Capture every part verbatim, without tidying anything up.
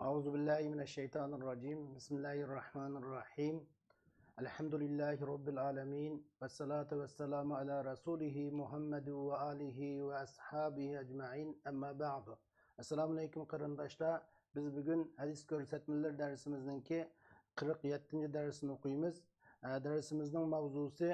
أعوذ بالله من الشيطان الرجيم. بسم الله الرحمن الرحيم. الحمد لله رب العالمين. والصلاة والسلام على رسوله محمد وآله وأصحابه أجمعين. أما بعد. ئەسسالامۇ ئەلەيكۇم قېرىنداشلار. بىز بۈگۈن ھەدىس كۆرسەتمىلىرى دەرسىمىزنىڭكى قىرىق يەتتىنچى دەرسىنى ئوقۇيمىز. ئە، دەرسىمىزنىڭ ماۋزۇسى،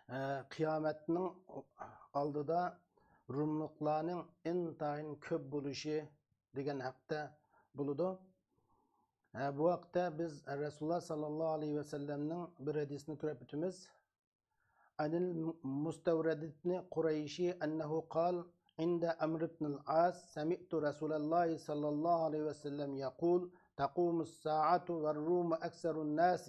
ئە، قىيامەتنىڭ ئالدىدا روملۇقلارنىڭ ئىنتايىن كۆپ بولۇشى دېگەن ھەقتە بولىدۇ. ئە، بۇ ھەقتە بىز رەسۇلۇللا ساللاللاھۇ ئەلەيھى ۋەسەللەمنىڭ بىر ھەدىسىنى كۆرۈپ ئۆتىمىز. عن المستورد بن قريش أنه قال عند عمرو بن العاص: سمعت رسول الله صلى الله عليه وسلم يقول: تقوم الساعة والروم أكثر الناس.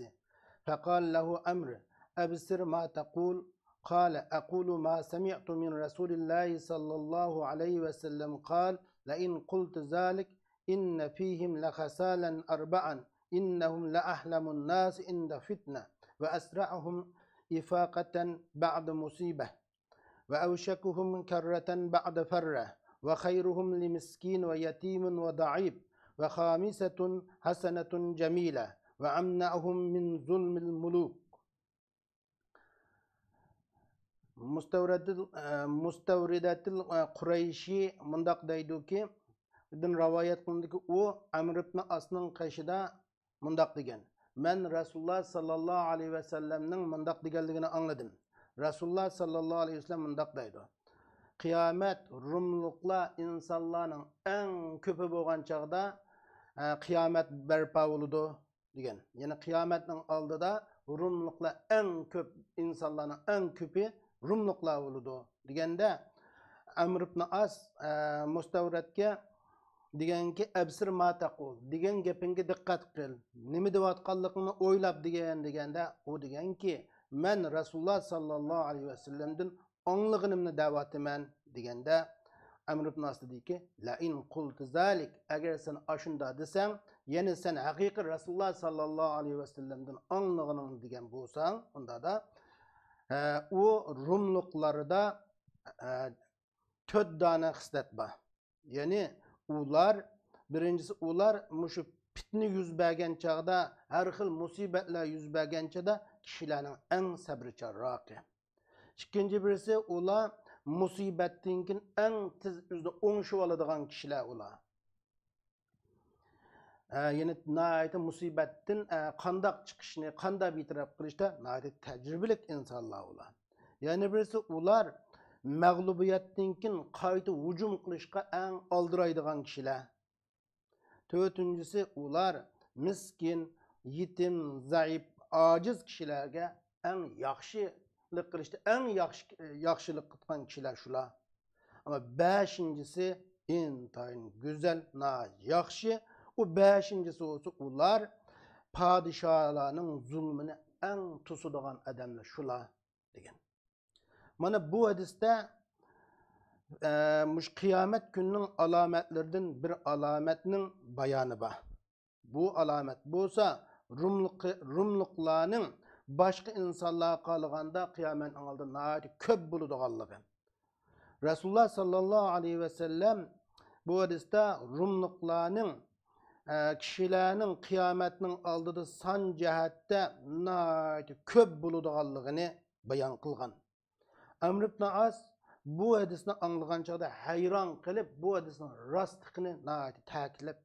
فقال له عمرو: أبصر ما تقول. قال: أقول ما سمعت من رسول الله صلى الله عليه وسلم قال: لئن قلت ذلك إن فيهم لخصالا أربعا: إنهم لأحلم الناس عند فتنة، وأسرعهم إفاقة بعد مصيبة، وأوشكهم كرة بعد فرة، وخيرهم لمسكين ويتيم وضعيف، وخامسة حسنة جميلة، وأمنعهم من ظلم الملوك. مۇستەۋرىدەتىل، ئە، مۇستەۋرىدەتىل، ئە، قۇرەيشى مۇنداق دەيدۇكى، بۇدىن رىۋايەت قىلىندىكى، ئۇ ئەمر ئىبن ئاسنىڭ قېشىدا مۇنداق دېگەن: مەن رەسۇلۇللا ساللاللاھۇ ئەلەيھى ۋەسەللەمنىڭ مۇنداق دېگەنلىكىنى ئاڭلىدىم. رەسۇلۇللا ساللاللاھۇ ئەلەيھى ۋەسەللەم مۇنداق دەيدۇ: قىيامەت روملۇقلار ئىنسانلارنىڭ ئەڭ كۆپى بولغان چاغدا، ئە، قىيامەت بەرپا بولىدۇ. دېگەن. يەنى قىيامەتنىڭ ئالدىدا روملۇقلار ئەڭ كۆپ، ئىنسانلارنىڭ ئەڭ كۆپى روملۇقلار بولىدۇ دېگەندە، ئەمر ئىبن ئاس، ئە، مۇستەۋرەتكە دېگەنكى، «ئەبسىر ما تەقۇل»، دېگەن گېپىڭگە دىققەت قىل. نېمە دەۋاتقانلىقىڭنى ئويلاپ دېگەن، دېگەندە، ئۇ دېگەنكى، «مەن رەسۇلۇللا ساللاللاھۇ ئەلەيھى ۋەسەللەمدىن ئاڭلىغىنىمنى دەۋاتىمەن» دېگەندە، ئەمر ئىبن ئاس دېدىكى، «لەئىن قۇلتۇ زالىك»، ئەگەر سەن ئاشۇنداق دېسەڭ، يەنى سەن ھەقىقىي رەسۇلۇللا ساللاللاھۇ ئەلەيھى ۋەسەللەمدىن ئاڭلىغىنىڭنى دېگەن بولساڭ، ئۇندادا، ئە، ئۇ روملۇقلاردا، ئە، تۆت دانە خىسلەت بار. يەنى ئۇلار، بىرىنچىسى، ئۇلار مۇشۇ پىتنە يۈز بەرگەن چاغدا، ھەر خىل مۇسىبەتلەر يۈز بەرگەن چاغدا كىشىلەرنىڭ ئەڭ سەبرىچانراقى. ئىككىنچى بىرسى، ئۇلار مۇسىبەتتىن كېيىن ئەڭ تېز ئۆزىنى ئوڭشىۋالىدىغان كىشىلەر ئۇلار. ئە، يەنى ناھايىتى مۇسىبەتتىن، ئە، قانداق چىقىشنى، قانداق بىتەرەپ قىلىشتا ناھايىتى تەجرىبىلىك ئىنسانلار ئۇلار. يەنە بىرسى، ئۇلار مەغلۇبىيەتتىن كېيىن قايتا ھۇجۇم قىلىشقا ئەڭ ئالدىرايدىغان كىشىلەر. تۆتىنچىسى، ئۇلار مىسكىن، يېتىم، زەئىپ، ئاجىز كىشىلەرگە ئەڭ ياخشىلىق قىلىشتا ئەڭ ياخشى، ياخشىلىق قىلغان كىشىلەر شۇلار. ئەمما بەشىنچىسى ئىنتايىن گۈزەل، ناھايىتى ياخشى. ئۇ بەشىنچىسى بولسا، ئۇلار پادىشاھلارنىڭ زۇلمىنى ئەڭ توسىدىغان ئادەملەر شۇلار. دېگەن. مانا بۇ ھەدىستە، ئە، مۇشۇ قىيامەت كۈنىنىڭ ئالامەتلىرىدىن بىر ئالامەتنىڭ بايانى بار. بۇ ئالامەت بولسا روملۇق، روملۇقلارنىڭ باشقا ئىنسانلارغا قارىغاندا قىيامەتنىڭ ئالدىدا ناھايىتى كۆپ بولىدىغانلىقى. رەسۇلۇللا ساللاللاھۇ ئەلەيھى ۋەسەللەم بۇ ھەدىستە روملۇقلارنىڭ، ئە، كىشىلەرنىڭ قىيامەتنىڭ ئالدىدا سان جەھەتتە ناھايىتى كۆپ بولىدىغانلىقىنى بايان قىلغان. ئەمر ئىبن ئاس بۇ ھەدىسنى ئاڭلىغان چاغدا ھەيران قېلىپ، بۇ ھەدىسنىڭ راستلىقىنى ناھايىتى تەكىتلەپ،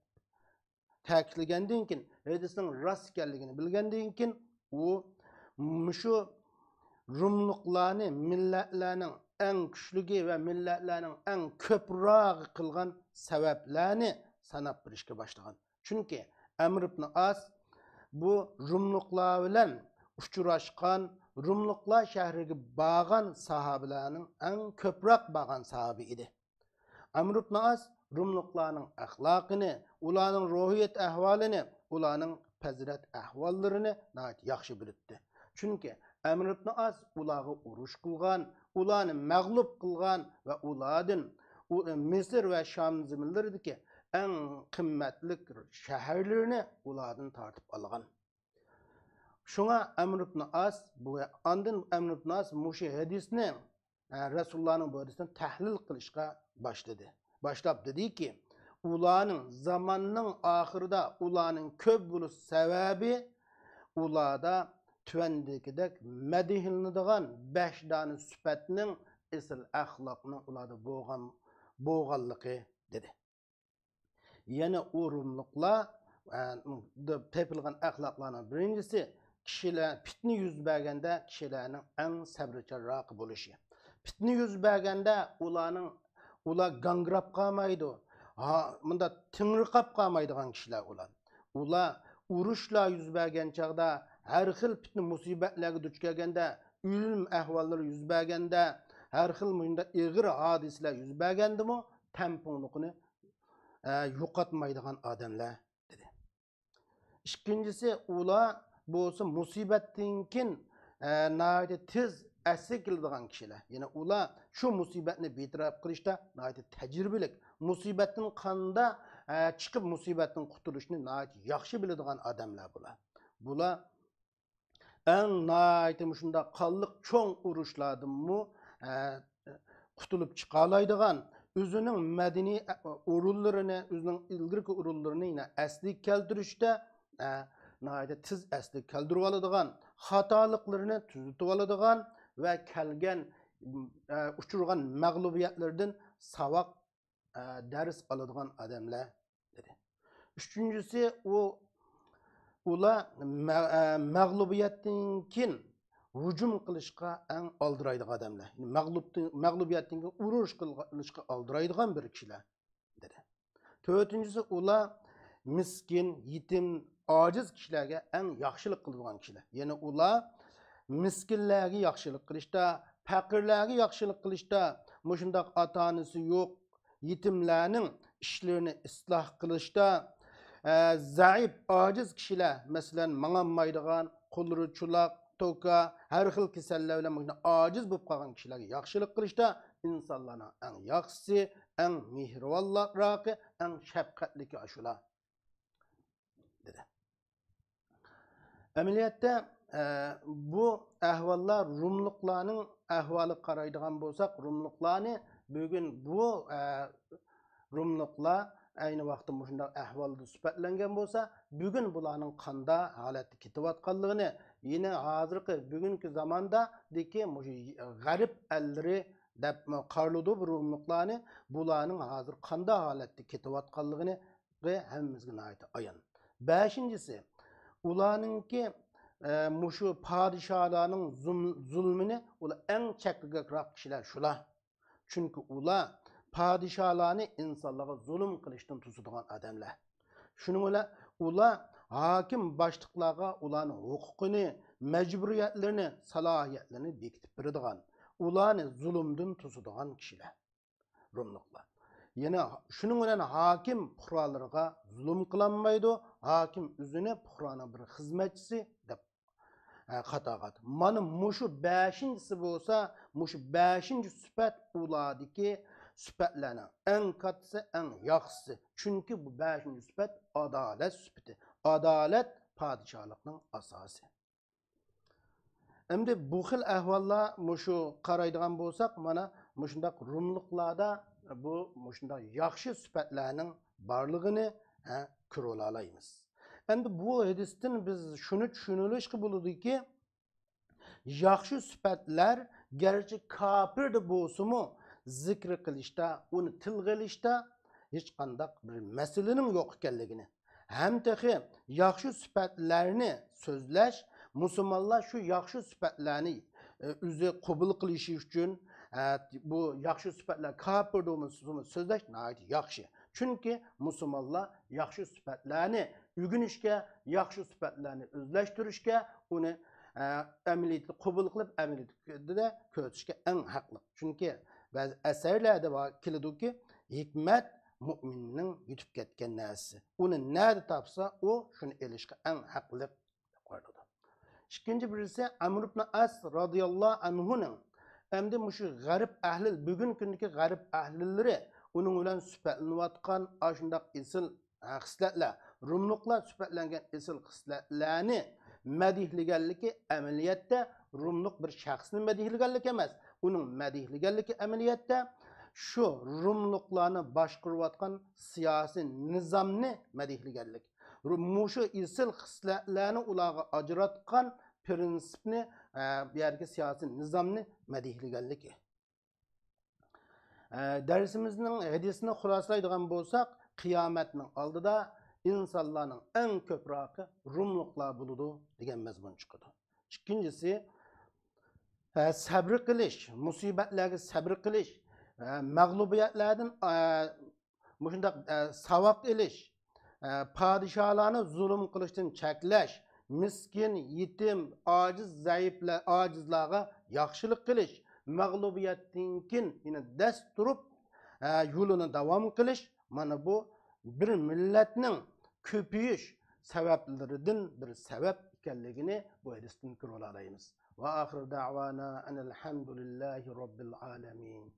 تەكىتلىگەندىن كېيىن، ھەدىسنىڭ راست ئىكەنلىكىنى بىلگەندىن كېيىن، ئۇ مۇشۇ روملۇقلارنى مىللەتلەرنىڭ ئەڭ كۈچلۈكى ۋە مىللەتلەرنىڭ ئەڭ كۆپرەك قىلغان سەۋەبلەرنى ساناپ بېرىشكە باشلىغان. چۈنكى ئەمر ئىبن ئاس بۇ روملۇقلار بىلەن ئۇچراشقان، روملۇقلار شەھىرىگە بارغان ساھابىلەرنىڭ ئەڭ كۆپرەك بارغان ساھابى ئىدى. ئەمر ئىبن ئاس روملۇقلارنىڭ ئەخلاقىنى، ئۇلارنىڭ روھىيەت ئەھۋالىنى، ئۇلارنىڭ پەزىلەت ئەھۋاللىرىنى ناھايىتى ياخشى بىلىتتى. چۈنكى ئەمر ئىبن ئاس ئۇلارغا ئۇرۇش قىلغان، ئۇلارنى مەغلۇپ قىلغان ۋە ئۇلاردىن ئۇ، مىسىر ۋە شام زېمىنلىرىدىكى ئەڭ قىممەتلىك شەھەرلىرىنى ئۇلاردىن تارتىپ ئالغان. شۇڭا ئەمر ئىبن ئاس بۇ، ئاندىن ئەمر ئىبن ئاس مۇشۇ ھەدىسنى، ئە، رەسۇلۇللانىڭ بۇ ھەدىسىنى تەھلىل قىلىشقا باشلىدى. باشلاپ دېدىكى، ئۇلارنىڭ زاماننىڭ ئاخىرىدا ئۇلارنىڭ كۆپ بولۇش سەۋەبى ئۇلاردا تۆۋەندىكىدەك مەدھىيلىنىدىغان بەش دانە سۈپەتنىڭ، ئېسىل ئەخلاقنىڭ ئۇلاردا بولغان، بولغانلىقى، دېدى. يەنە ئۇ روملۇقلار، ئە، تېپىلغان ئەخلاقلارنىڭ بىرىنچىسى، كىشىلەر پىتنە يۈز بەرگەندە كىشىلەرنىڭ ئەڭ سەۋرچانراق بولۇشى. پىتنە يۈز بەرگەندە ئۇلارنىڭ، ئۇلار گاڭگىراپ قالمايدۇ. ھا، مۇنداق تېڭىرقاپ قالمايدىغان كىشىلەر ئۇلار. ئۇلار ئۇرۇشلار يۈز بەرگەن چاغدا، ھەر خىل پىتنە مۇسىبەتلەرگە دۇچ كەلگەندە، ئۆلۈم ئەھۋاللىرى يۈز بەرگەندە، ھەر خىل مۇنداق ئېغىر ھادىسىلەر يۈز بەرگەندىمۇ تەڭپۇڭلۇقىنى، ئە، يوقاتمايدىغان ئادەملەر، دېدى. ئىككىنچىسى، ئۇلار بولسا مۇسىبەتتىن كېيىن، ئە، ناھايىتى تېز ئەسلىگە كېلىدىغان كىشىلەر. يەنى ئۇلار شۇ مۇسىبەتنى بىتەرەپ قىلىشتا ناھايىتى تەجرىبىلىك. مۇسىبەتتىن قاندا، ئە، چىقىپ مۇسىبەتتىن قۇتۇلۇشنى ناھايىتى ياخشى بىلىدىغان ئادەملەر بۇلار. بۇلار ئەڭ ناھايىتى مۇشۇنداق قانلىق چوڭ ئۇرۇشلاردىنمۇ، ئە، قۇتۇلۇپ چىقالايدىغان، ئۆزىنىڭ مەدەنىي ئورۇنلىرىنى، ئۆزىنىڭ ئىلگىرىكى ئورۇنلىرىنى يەنە ئەسلىگە كەلتۈرۈشتە، ئە، ناھايىتى تېز ئەسلىگە كەلتۈرۈۋالىدىغان، خاتالىقلىرىنى تۈزىتىۋالىدىغان ۋە كەلگەن، ئە، ئۇچرىغان مەغلۇبىيەتلىرىدىن ساۋاق، ئە، دەرس ئالىدىغان ئادەملەر، دېدى. ئۈچىنچىسى، ئۇ، ئۇلار مە-، ئە، مەغلۇبىيەتتىن كېيىن ھۇجۇم قىلىشقا ئەڭ ئالدىرايدىغان ئادەملەر. يەنى مەغلۇبتىن-، مەغلۇبىيەتتىن كېيىن ئۇرۇش قىلغا-، قىلىشقا ئالدىرايدىغان بىر كىشىلەر، دېدى. تۆتىنچىسى، ئۇلار مىسكىن، يېتىم، ئاجىز كىشىلەرگە ئەڭ ياخشىلىق قىلىدىغان كىشىلەر. يەنى ئۇلار مىسكىنلەرگە ياخشىلىق قىلىشتا، پەقىرلەرگە ياخشىلىق قىلىشتا، مۇشۇنداق ئاتا-ئانىسى يوق يېتىملەرنىڭ ئىشلىرىنى ئىسلاھ قىلىشتا، ئە، زەئىپ، ئاجىز كىشىلەر، مەسىلەن، ماڭالمايدىغان، قوللىرى چولاق، توكا، ھەر خىل كېسەللەر بىلەن مۇشۇنداق ئاجىز بولۇپ قالغان كىشىلەرگە ياخشىلىق قىلىشتا ئىنسانلارنىڭ ئەڭ ياخشىسى، ئەڭ مېھرىبانراقى، ئەڭ شەپقەتلىكى ئاشۇلار، دېدى. ئەمەلىيەتتە، ئە، بۇ ئەھۋاللار، روملۇقلارنىڭ ئەھۋالىغا قارايدىغان بولساق، روملۇقلارنى بۈگۈن بۇ، ئە، روملۇقلار ئەينى ۋاقىتتا مۇشۇنداق ئەھۋالدا سۈپەتلەنگەن بولسا، بۈگۈن بۇلارنىڭ قانداق ھالەتتە كېتىۋاتقانلىقىنى، يەنە ھازىرقى بۈگۈنكى زاماندىكى مۇشۇ غەرب ئەللىرى دەپ قارىلىدۇ بۇ روملۇقلارنى، بۇلارنىڭ ھازىر قانداق ھالەتتە كېتىۋاتقانلىقىنى ھەممىمىزگە ناھايىتى ئايان. بەشىنچىسى، ئۇلارنىڭكى، ئە، مۇشۇ پادىشاھلارنىڭ زۇم-، زۇلمىنى ئۇلار ئەڭ چەكلىكرەك كىشىلەر شۇلار. چۈنكى ئۇلار پادىشاھلارنى ئىنسانلارغا زۇلۇم قىلىشتىن توسىدىغان ئادەملەر. شۇنىڭ بىلەن ئۇلار ھاكىم باشلىقلارغا ئۇلارنىڭ ھوقۇقىنى، مەجبۇرىيەتلىرىنى، سالاھىيەتلىرىنى بېكىتىپ بېرىدىغان، ئۇلارنى زۇلۇمدىن توسىدىغان كىشىلەر. روملۇقلار. يەنە شۇنىڭ بىلەن ھاكىم پۇقرالىرىغا زۇلۇم قىلالمايدۇ، ھاكىم ئۆزىنى پۇقرانىڭ بىر خىزمەتچىسى دەپ، ئە، قاتارغا. مانا مۇشۇ بەشىنچىسى بولسا، مۇشۇ بەشىنچى سۈپەت ئۇلاردىكى سۈپەتلەرنىڭ ئەڭ كاتتىسى، ئەڭ ياخشىسى. چۈنكى بۇ بەشىنچى سۈپەت ئادالەت سۈپىتى. ئادالەت پادىشاھلىقنىڭ ئاساسى. ئەمدى بۇ خىل ئەھۋاللار مۇشۇ قارايدىغان بولساق، مانا مۇشۇنداق روملۇقلاردا بۇ مۇشۇنداق ياخشى سۈپەتلەرنىڭ بارلىقىنى، ھە، كۆرۈۋالالايمىز. ئەمدى بۇ ھەدىستىن بىز شۇنى چۈشىنىۋېلىشقا بولىدۇكى، ياخشى سۈپەتلەر گەرچە كاپىردا بولسىمۇ، زىكىر قىلىشتا، ئۇنى تىلغا ئېلىشتا ھېچقانداق بىر مەسىلىنىڭ يوق ئىكەنلىكىنى، ھەم تېخى ياخشى سۈپەتلەرنى سۆزلەش، مۇسۇلمانلار شۇ ياخشى سۈپەتلەرنى، ئۆزى قوبۇل قىلىشى ئۈچۈن، بۇ ياخشى سۈپەتلەر كاپىردا بولمىسا سۆزلەش ناھايىتى ياخشى. چۈنكى مۇسۇلمانلار ياخشى سۈپەتلەرنى ئۆگىنىشكە، ياخشى سۈپەتلەرنى ئۆزلەشتۈرۈشكە، ئۇنى، ئە، ئەمەلىيەتتە قوبۇل قىلىپ، ئەمەلىيەتتە كۆرسىتىشكە ئەڭ ھەقلىق. چۈنكى بەزى ئەسەرلەردە بار، كېلىدۇكى، ھېكمەت مۇئمىننىڭ يۈتۈپ كەتكەن نەرسىسى. ئۇنى نەدە تاپسا، ئۇ شۇنى ئېلىشقا ئەڭ ھەقلىق، دەپ قارىلىدۇ. ئىككىنچى بىرسى ئەمر ئىبن ئەس رازىياللاھۇ ئەنھۇنىڭ، ئەمدى مۇشۇ غەرب ئەھلى، بۈگۈنكى كۈندىكى غەرب ئەھلىلىرى ئۇنىڭ بىلەن سۈپەتلىنىۋاتقان ئاشۇنداق ئېسىل، ھە، خىسلەتلەر، روملۇقلار سۈپەتلەنگەن ئېسىل خىسلەتلەرنى مەدھىيلىگەنلىكى ئەمەلىيەتتە روملۇق بىر شەخسنى مەدھىيلىگەنلىك ئەمەس. ئۇنىڭ مەدھىيلىگەنلىكى ئەمەلىيەتتە شۇ روملۇقلارنى باشقۇرۇۋاتقان سىياسىي نىزامنى مەدھىيلىگەنلىك. مۇشۇ ئېسىل خىسلەتلەرنى ئۇلارغا ئاجراتقان پرىنسىپنى، ئە، بۇ يەردىكى سىياسىي نىزامنى مەدھىيلىگەنلىكى. ئە، دەرسىمىزنىڭ ھەدىسىنى خۇلاسىلايدىغان بولساق، قىيامەتنىڭ ئالدىدا ئىنسانلارنىڭ ئەڭ كۆپرەكى روملۇقلار بولىدۇ دېگەن مەزمۇن چىقىدۇ. ئىككىنچىسى، ئە، سەبرى قىلىش، مۇسىبەتلەرگە سەبرى قىلىش، ئە، مەغلۇبىيەتلەردىن، ئە، مۇشۇنداق، ئە، ساۋاق ئېلىش، ئە، پادىشاھلارنى زۇلۇم قىلىشتىن چەكلەش، مىسكىن، يېتىم، ئاجىز، زەئىپلەر، ئاجىزلارغا ياخشىلىق قىلىش، مەغلۇبىيەتتىن كېيىن يەنە دەس تۇرۇپ، ئە، يولىنى داۋام قىلىش، مانا بۇ بىر مىللەتنىڭ كۆپىيىش سەۋەبلىرىدىن بىر سەۋەب ئىكەنلىكىنى بۇ ھەدىستىن كۆرۈۋالالايمىز. وآخر دعوانا أن الحمد لله رب العالمين.